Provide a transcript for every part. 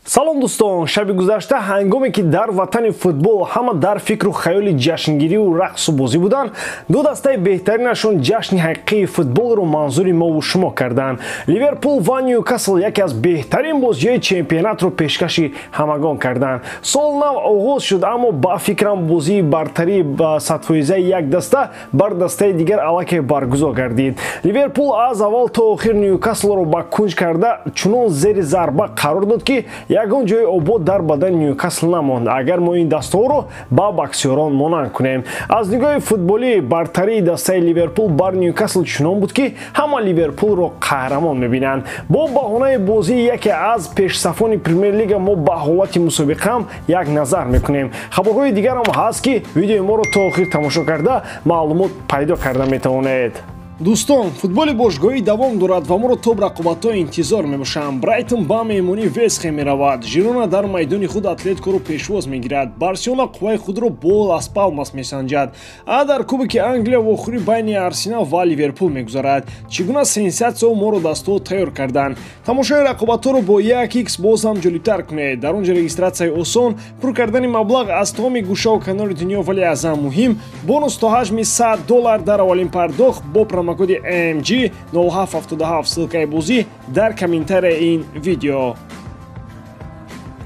Салом дӯстон, шаби гузашта ҳангоме ки дар ватани футбол ҳама дар фикру хаёли ҷашнгириву рақсу бозӣ буданд, ду дастаи беҳтаринашон ҷашни ҳақиқии футболро манзури мову шумо карданд. Ливерпул ва Ньюкасл яке аз беҳтарин бозиҳои чемпионатро пешкаши ҳамагон карданд. Сол нав оғоз шуд, аммо ба фикрам бозии бартарии ба садфоизаи як даста бар дастаи дигар аллакай баргузор гардид. Ливерпул аз аввал то охир Ньюкаслро ба кунҷ карда, чунон зери зарба қарор дод, ки ягон ҷои обод дар бадани Ньюкасл намонд. Агар мо ин дастаҳоро ба боксёрон монанд кунем, аз нигоҳи футболӣ бартарии дастаи Ливерпул бар Ньюкасл чунон буд, ки ҳама Ливерпулро қаҳрамон мебинанд. Бо баҳонаи бозии яке аз пешсафони Премер-лига мо ба ҳолати мусобиқаам як назар мекунем. Хабарҳои дигарам ҳаст, ки видеои моро то охир тамошо карда маълумот пайдо карда метавонед. Дӯстон, футболи бошгоҳӣ давом дорад ва моро топ рақобатҳо интизор мебошанд. Брайтон ба меҳмонии Вестхэм меравад, Жирона дар майдони худ Атлетикоро пешвоз мегирад, Барселона қувваи худро бо Лас Палмас месанҷад, а дар Кубоки Англия вохӯрӣ байни Арсенал ва Ливерпул мегузарад. Чӣ гуна сенсатсияҳо моро дастҳо тайёр карданд? Тамошои рақобатҳоро бо 1x боз ҳам ҷолибтар кунед. Дар он ҷо регистратсияи осон, пур кардани маблағ аз тамоми гӯшаву канори дунё, вале аз ҳам муҳим бонус то ҳаҷми $100 дар аввалин пардохт бо промокоди MG 0777. Ссылкаи бозӣ дар комментарияи ин видео.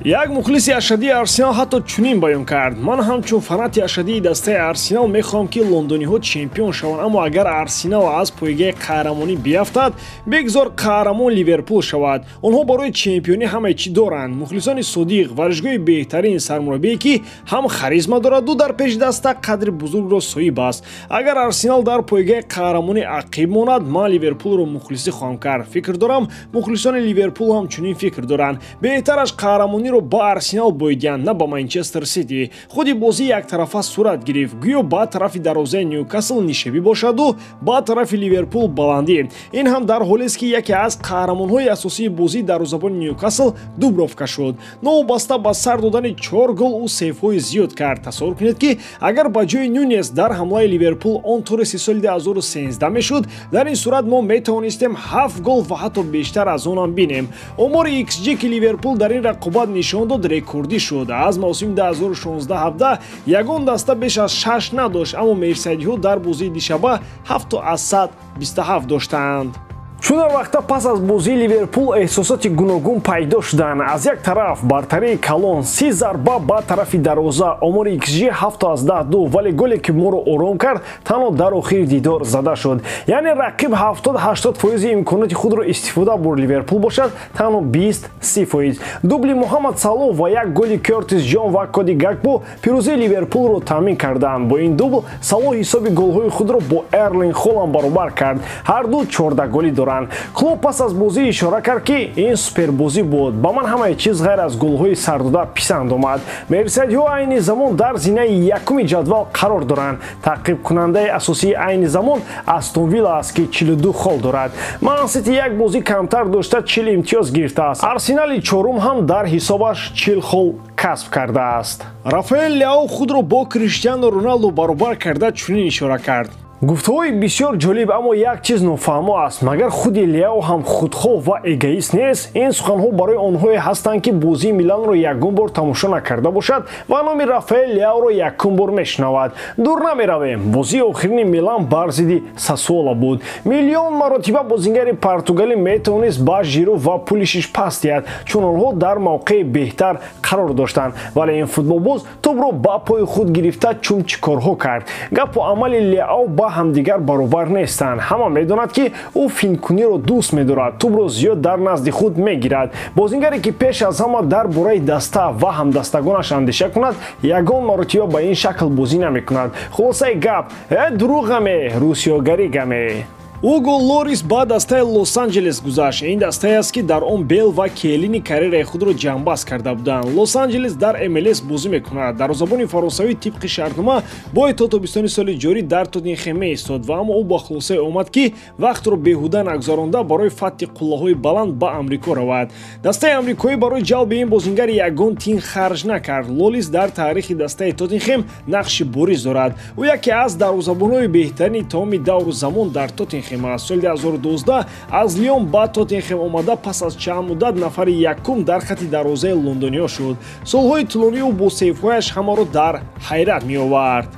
Як мухлиси ашадии Арсенал ҳатто чунин баён кард: ман ҳамчун фанати ашадии дастаи Арсенал мехоҳам, ки лондониҳо чемпион шаванд, аммо агар Арсенал аз пойгаи қаҳрамонӣ биафтад, бигзор қаҳрамон Ливерпул шавад. Онҳо барои чемпионӣ ҳамаи чӣ доранд: мухлисони содиқ, варзишгоҳи беҳтарин, сармураббие, ки ҳам харизма дораду дар пеши даста қадри бузургро соҳиб аст. Агар Арсенал дар пойгаи қаҳрамонӣ ақиб монад, ман Ливерпулро мухлисӣ хоҳам кард. Фикр дорам, мухлисони Ливерпул ҳам чунин фикр доранд. Беҳтараш қаҳрамонӣ ба Арсенал боидянд, на ба Манчестер Сити. Худи бозӣ яктарафа сурат гирифт, гӯё ба тарафи дарвозаи Ньюкасл нишебӣ бошаду ба тарафи Ливерпул баландӣ. Ин ҳам дар ҳолест, ки яке аз қаҳрамонҳои асосии бозӣ дарвозабони Ньюкасл Дубровка шуд. Новобаста ба сар додани 4 гол, ӯ сейфҳои зиёд кард. Тасаввур кунед, ки агар ба ҷои Нюнес дар ҳамлаи Ливерпул он Торреси соли 2013 мешуд, дар ин сурат мо метавонистем 7 гол ва ҳатто бештар аз онам бинем. Омори XG, ки Ливерпул дар ин рақобат нишон дод, рекордӣ шуд. Аз мавсими 2016-17 ягон даста беш аз 6 надошт, аммо мерсайдиҳо дар бозии дишаба 7,27 доштанд. Чунин вақта пас аз бозии Ливерпул эҳсосоти гуногун пайдо шуданд. Аз як тараф бартарии калон, 30 зарба ба тарафи дарвоза, омори XG 7,2, вале голе, ки моро ором кард, танҳо дар охири дидор зада шуд. Яъне рақиб 70-80 фоизи имконоти худро истифода бурд, Ливерпул бошад танҳо 20-30 фоиз. Дубли Муҳаммад Салоҳ ва як голи Кёртис Ҷон ва Коди Гакпо пирӯзии Ливерпулро таъмин карданд. Бо ин дубл Салоҳ ҳисоби голҳои худро бо Эрлинг Холанд баробар кард. Ҳар ду 14 голӣ доранд. Клуб пас аз бозӣ ишора кард, ки ин супербозӣ буд. Ба ман ҳамаи чиз ғайр аз голҳои сардода писанд омад. Мерсайдиҳо айни замон дар зинаи якуми ҷадвал қарор доранд. Таъқибкунандаи асосии айни замон Астон Вилла аст, ки 42 хол дорад. Ман Сити як бозӣ камтар дошта 40 имтиёз гирифтааст. Арсенали чорум ҳам дар ҳисобаш 40 хол касб кардааст. Рафаэл Ляо худро бо Криштиану Роналду баробар карда чунин ишора кард: гуфтаҳои бисёр ҷолиб, аммо як чиз нофаҳмо аст. Магар худи Леао ҳам худхоҳ ва эгоист нест? Ин суханҳо барои онҳое ҳастанд, ки бозии Миланро ягон бор тамошо накарда бошад ва номи Рафаэл Леаоро якум бор мешунавад. Дур намеравем, бозии охирини Милан бар зидди Сасуола буд. Миллион маротиба бозингари португалӣ метавонист ба Жиру ва Пулишиш пас диҳад, чун онҳо дар мавқеи беҳтар қарор доштанд, вале ин футболбоз тӯбро ба пои худ гирифта чун чӣ корҳо кард. Гапу амали Леао ба ҳамдигар баробар нестанд. Ҳама медонад, ки ӯ финкуниро дӯст медорад, тӯбро зиёд дар назди худ мегирад. Бозингаре, ки пеш аз ҳама дар бораи даста ва ҳамдастагонаш андеша кунад, ягон маротиба ба ин шакл бозӣ намекунад. Хулосаи гап: э дурӯғаме, русиёгарӣ гаме. Уго Лорис ба дастаи Лос-Анҷелес гузашт. Ин дастае аст, ки дар он Бел ва Келлини карьераи худро ҷамъбаст карда буданд. Лос-Анҷелес дар МЛС бозӣ мекунад. Дарвозабони фаронсавӣ тибқи шартнома бояд то тобистони соли ҷорӣ дар Тоттенхем меистод, ва аммо ӯ ба хулосае омад, ки вақтро беҳуда нагузаронда барои фатҳи қуллаҳои баланд ба Амрико равад. Дастаи амрикоӣ барои ҷалби ин бозингар ягон тин харҷ накард. Лолис дар таърихи дастаи Тоттенхем нақши бориз дорад. Ӯ яке аз дарвозабонҳои беҳтарини тамоми давру замон дар Тоттенхем Тоттенхем аст. Соли 2012 аз Лион ба Тоттенхем омада, пас аз чанд муддат нафари якум дар хати дарвозаи лондониҳо шуд. Солҳои тӯлонӣ ӯ бо сейфҳояш ҳамаро дар ҳайрат меовард.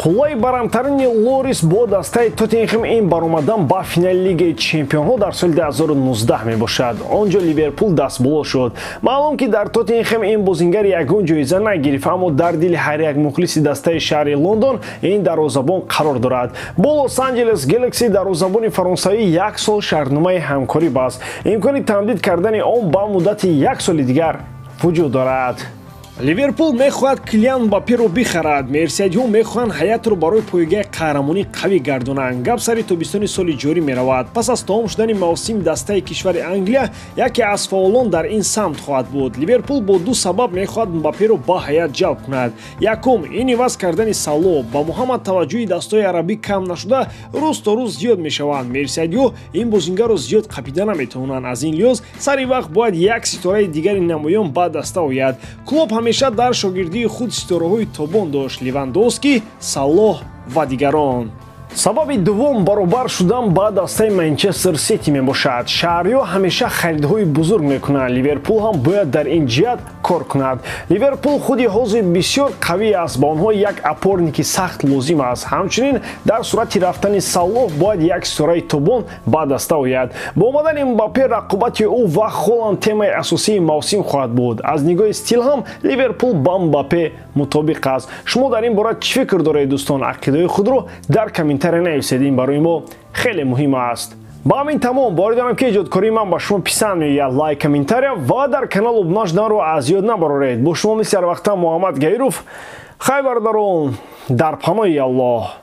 Қуллаи барамтарини Лорис бо дастаи Тоттенхем ин баромадан ба финали Лигаи чемпионҳо дар соли 2019 мебошад. Он ҷо Ливерпул дастболо шуд. Маълум, ки дар Тоттенхем ин бозингар ягон ҷоиза нагирифт, аммо дар дили ҳар як мухлиси дастаи шаҳри Лондон ин дарвозабон қарор дорад. Бо Лос-Анҷелес Гэлакси дарвозабони фаронсавӣ як сол шартномаи ҳамкорӣ баст. Имкони тамдид кардани он ба муддати як соли дигар вуҷуд дорад. Ливерпул мехоҳад Килиан Мбапперо бихарад. Мерсиадиҳо мехоҳанд ҳайатро барои пойгаи қаҳрамонӣ қавӣ гардонанд. Гап сари тобистони соли ҷорӣ меравад. Пас аз тамом шудани мавсим дастаи кишвари Англия яке аз фаъолон дар ин самт хоҳад буд. Ливерпул бо ду сабаб мехоҳад Мбапперо ба ҳайат ҷалб кунад. Якум, ин иваз кардани Салоҳ. Ба Муҳаммад таваҷҷӯҳи дастҳои арабӣ кам нашуда, рӯз то рӯз зиёд мешаванд. Мерсиадиҳо ин бозингарро зиёд қапида наметавонанд. Аз ин лиҳоз сари вақт бояд як ситораи дигари намоён ба даста ояд. Клуб ҳамеша дар шогирдии худ ситораҳои тобон дошт: Левандовски, Салоҳ ва дигарон. Сабаби дуввум баробар шудан ба дастаи Манчестер Сити мебошад. Шаҳриҳо ҳамеша харидҳои бузург мекунанд. Ливерпул ҳам бояд дар ин ҷиҳат кор кунад. Ливерпул худи ҳозир бисёр қавӣ аст, ба онҳо як опорники сахт лозим аст. Ҳамчунин дар сурати рафтани Салоҳ бояд як ситораи тобон ба даста ояд. Бо омадани Мбаппе рақобати ӯ ва Холанд темаи асосии мавсим хоҳад буд. Аз нигоҳи стил ҳам Ливерпул ба Мбаппе мутобиқ аст. Шумо дар ин бора чӣ фикр доред, дӯстон? Ақидаҳои худро дар комментария нависед, ин барои мо хеле муҳим аст. Ба ҳамин тамом. Боварӣ дорам, ки эҷодкории ман ба шумо писанд меояд. Лайк, комментария ва дар канал обуна шуданро аз ёд набароред. Бо шумо мисли ҳар вақта Муҳаммад Гаиров. Хай, бародарон, дар паноҳи Аллоҳ.